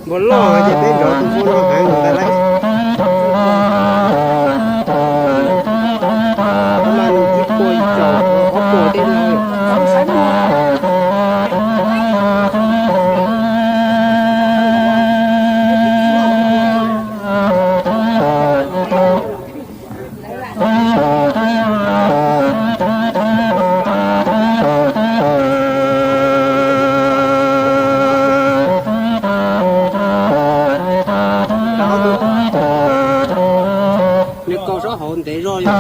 Npua loj ces peb nrov tus npua no heev ntag lauj. Mas nws ib puas ib caum ob puas tej no. Nws kaus sab hauv ntev zog yog.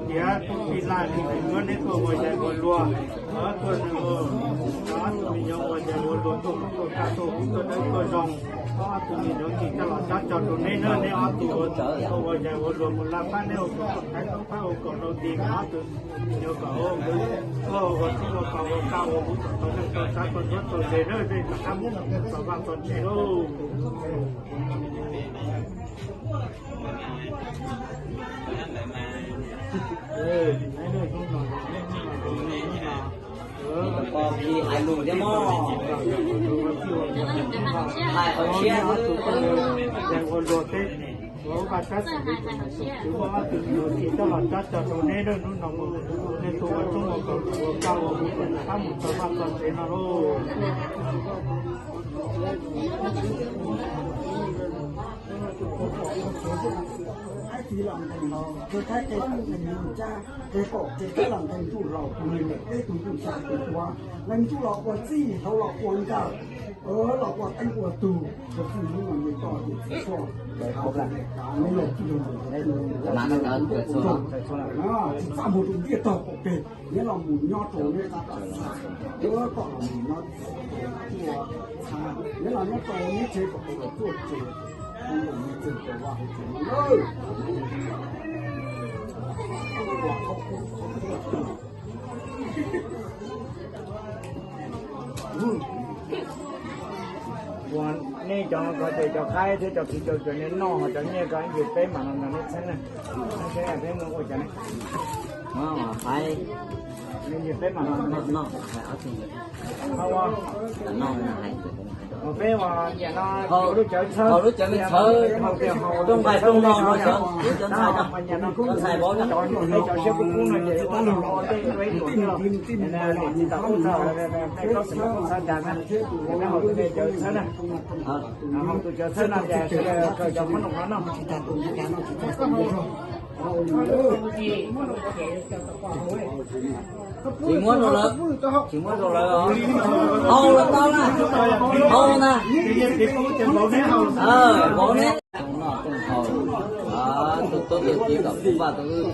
Tias tub Pis Laj li neb tuaj ua yais ua luag, tuaj nws, ob tug me nyuam ua yais ua luag tuaj mus tuaj kaj tuaj hub tuaj dawb tuaj zoo, ob tug me nyuam tsis coj los cob cog rau neb na, neb ob tug ua yais ua luag mus laj pab neb ua kom tub thaiv tub phab ua kom rau nti, ob tug me nyuam kom ua tub ua koj ua kaj ua hub kom tau neej tau tsav tau ntuav tau ze na, nej rov qab mus txog vaj txog tsev lauj. Hais lus thiab mog, hais qhov tshiab xwb. Ua vaj tsab xwm, tus muaj ob tug me nyuam tsis coj los cob cog rau neb lawm, hnub no mus nej tuaj ua tshoob ua kos ua kaj ua hub rau qab mus txog vaj txog tsev no lauj. Ib txiv los ntees, tus thaib qe ntees mus cab, qe qaum qe qab los ntees ntuj laus, tus nees nkaum peb tus ntuj xya tus tuav, ntees ntuj los ua txij, hauv los ua nkawm, los ua teeb ua tug, tus txij hnub no nce toj ces txiv tshuaj, neb los txij los mus, tsis txaj muag rau ntiaj tog qaum peg, neb los mus nyob rau neb qab tas xya, koj los mus nyob txha, neb los nyob rau neb tsev kom tau los tuaj tsev, neb los nyob txog rau vaj hauv tsev no lawm. Ua nej cov ko ces cov qaib thiab cov kiv cov cov nej noj, ho cov nyiaj ko ib ntsis peb mam los nrog nej txheeb na. Peb mus ua cov ne, peb mam los noj. Peb ua nyiam no, lub cawv txhawb, lub cawv me txhawb, rooj nqaij rooj no, cov ntxhais, cov ntxhais vauv no, cov siab kub kub no ces ua tej ua ib tuam thiab los, niam txiv tam kub txhawb, peb txhob xav txhob txhawb dag na, peb haus tus cawv txhawb na. Haus tus cawv txhawb no ces sawv daws khaws cov qhob noom no noj. Tsis muab rau lawv, tsis muab rau lawv. Haus los tau na, haus na. Vauv neb, tus tuab tus kiv kom kuv vaj tus wb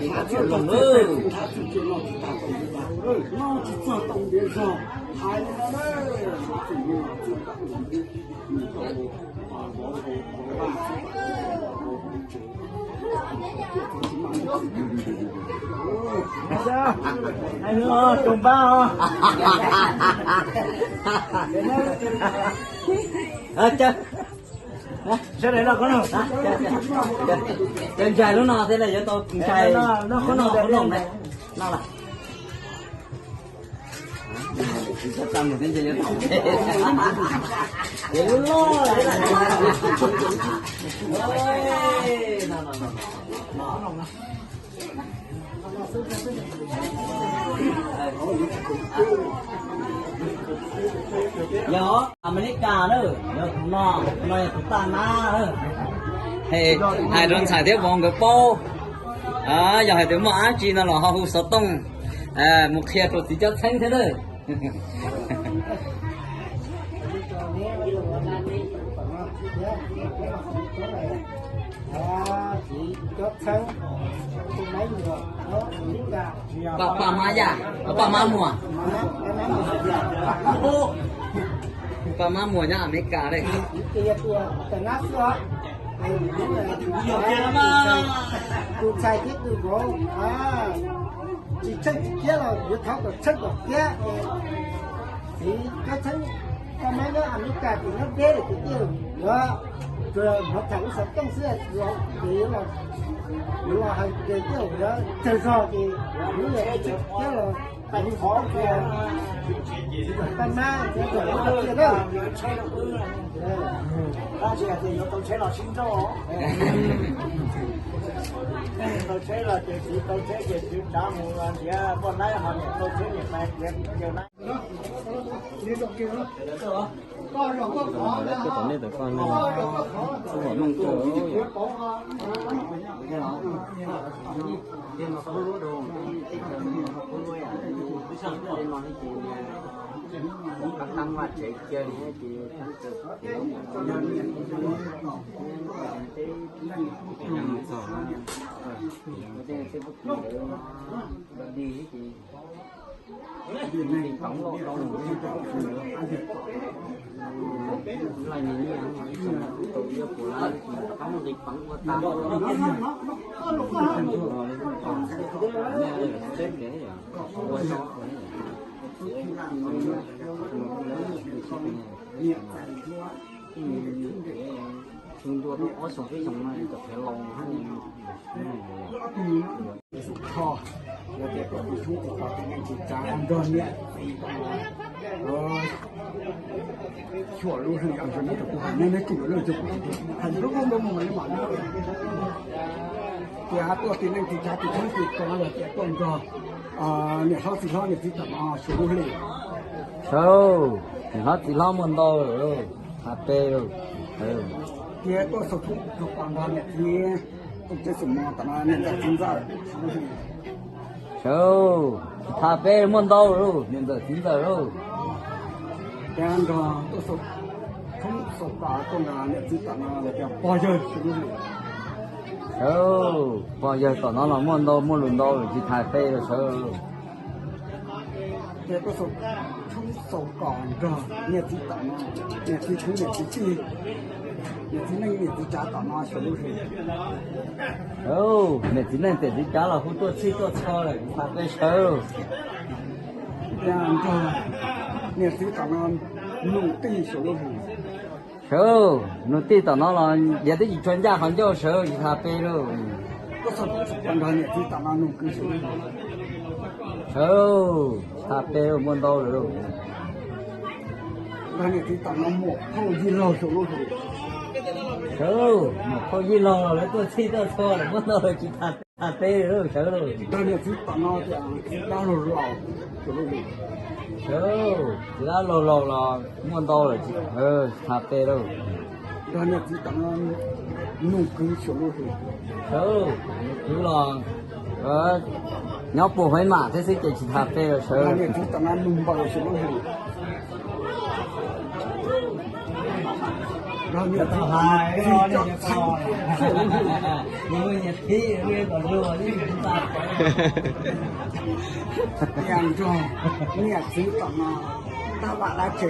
kiv kom txhua loog lawm. Tus npab os. Sawv daws noj qhob noom. Cov ntxhais lub no thiab yuav tau ntxhais noj qhob noom na. Noj lawm. Yog Amelikas na, yog tus no, tus no yog tus taj nab. Hais rau ntxhais thiab vauv nkawd paub. Yog hais tias muaj dab tsi no los ho hu xov tooj mus qhia rau txiv Cob Txheeb thiab na. Txiv Cob Txheeb, tus Paj, Paj Mab Yaj, Paj Mab Muas. Paj Mab Muas nyob Amelikas lawm. Tus ntxhais thiab tus vauv tsis tsheej tsis khiab los yuav thov kom tsheej kom khiab. Txiv Kab Txheeb, Paj Mab nyob Amelikas ces nyob deb lawm ces tej zaum yuav tsuas hnov tham lub xov tooj xwb, ces yuav los hais ces tej zaum yuav tsawg zog ces yuav tsheej khiab los Paj Mab, Paj Mab, tau tsheb los sib nrauj, tau tsheb los ces txiv tau tsheb ces txiv tsav mus ntiav poj laib ho niam tau tsheb niam pais ntiav caws laib. Lawv tuaj tom nej tom koj no, xub hom meej kawg. Qab qab vaj tsev cia li ces teb txog dig ces toov loj tau laij ni ib xyoo tau yuav puas lab qab nqis peev ua tag. Ua ntua tau ob xyoos peb xyoos no cov phev laus. Xub thawj, yog tias koj tus tub tus ko tsis txawj nrog niam txiv xyuas lub hli, nrog neb tus kuv hais, neb neb tsis yuav lub cog kuv hais lub lub lub mus li mam li. Tias tuaj txiv neej txiv tsav txiv tub txiv ko los tias tuaj nrog niam hlob txiv hlob niam txiv tam no xyuas lub hli. Sawv, niam hlob txiv hlob muaj ntau lawm, txha pe lawm. Tias tuaj xaus thoob rau pom nrog niam txiv, tus txiv xub mos tam no niam ntxawm txiv ntxawm. Sawv, tsis txha pe, muaj ntau lawm, niam ntxawm txiv ntxawm lawm. Tias nrog tuaj xaus thoob xaus kos tuaj nrog niam txiv tom no los tias pog yawg xyuas lub hli. Sawv, pog yawg tom no los muaj ntau, muaj lus ntau lawm, tsis txha pe lawm sawv. Ces tuaj xaus thoob xaus kos nrog niam txiv tom no, niam txiv tub niam txiv tij, niam txiv neej niam txiv tsav tom no xyuas lub hli. Niam txiv neej niam txiv tsav los hu tuaj txhij tuaj txho lawm, tsis txha pe sawv. Tias nrog niam txiv tom no nus tij xyuas lub hli. Sawv, nus tij tom no los yog twb tsis tshua ncaj qhov ncauj sawv, tsis txha pe lawm. Tuaj xaus nrog niam txiv tom no nus kwv xyuas lub hli. Sawv, tsis txha pe lawm, muaj ntau lawm. Nrog niam txiv tom no muam phauj yij laug xyuas lub hli. Sawv, muam phauj yij laug los lawv tuaj txhij tuaj txho lawm, muaj ntau lawm, tsis txha pe lawm sawv. Nrog niam txiv tom no tias txiv dab laug laus xyuas lub hli. Sawv, txiv dab laug laus los muaj ntau lawm, tsis txha pe lawm. Nrog niam txiv tom no nus kwv xyuas lub hli. Sawv, nus kwv los nyob puag Huaib Mam thiab xwb ces tsis txha pe lawm sawv. Nrog niam txiv tom no nus npaws xyuas lub hli. Nrog niam txiv tom no txiv cov txheeb xyuas lub hli. Tias nrog niam txiv tom no tab vaj dab tse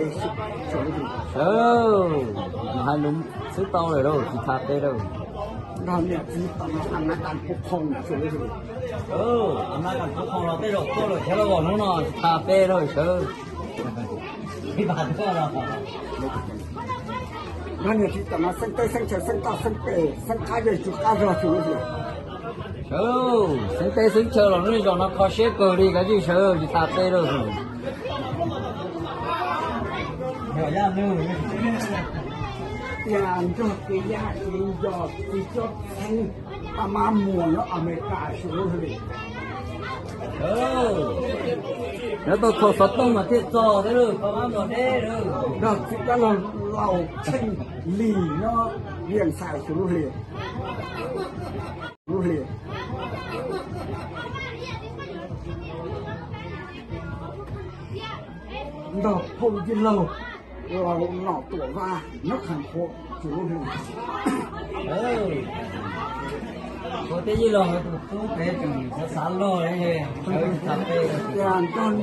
xyuas lub hli. Sawv, hais lus xwb tau lawm lauj, tsis txha pe lawm. Nrog niam txiv tom no a nab kas pub qhoo xyuas lub hli. A nab kas pub qhoo los tej zaum tuaj lawm thiab lauj, hnub no tsis txha pe lawm sawv. Nrog niam txiv tom no xeeb teb xeeb chaw xeeb toj xeeb pem xeeb qab zej tsw qab zog xyuas lub hli. Sawv, xeeb teb xeeb chaw los lub zaum no kho siab kawg li, kav tsij sawv, tsis txha pe lawm. Tias nrog kev yaj kev yos txiv cov txheeb Paj Mab Muas nyob Amelikas xyuas lub hli. Nyob tau thaum xov tooj mas thiaj txog thiab lauj, Paj Mab Muas deb lauj. Nrog txiv dab laug laus Tsheej Lis nyob Vias Xais xyuas lub hli. Lub hli. Nrog phauj yij laug laus Nom Tuam Vaj nyob Qhas Qhuam xyuas lub hli. Ua teb yij los tus tub pem tseem xav xav luag li, sawv tsis tau pem.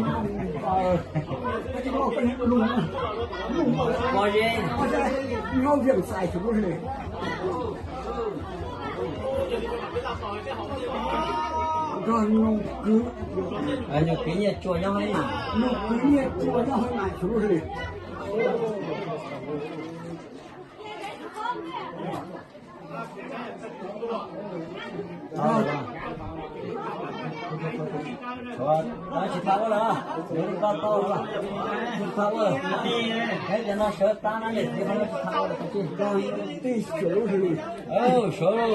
Nyuj kwv nyiaj tsua nyob hauv mas, nyuj kwv nyiaj tsua nyob hauv mas xyov li. Tsis tau ua los, tsis tau ua, tsis tau ua. Peb cov no sawv tag na, niam txiv qhov no tsis tau ua los tsis tau. Sawv,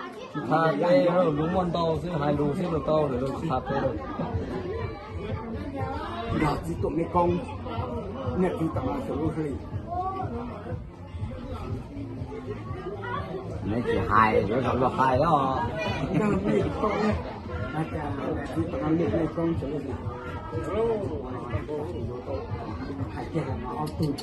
tsis tau peb, lus muaj ntau xwb, hais lus xwb los tau lawm, tsis tau peb lawm. Nrog txiv tuam mej koob, niam txiv tam no sawv lub hli. Neb tsis hais, sawv los hais os. Nrog mej koob, txiv tam no niam mej koob sawv lub hli. Hais kiag los ob tug.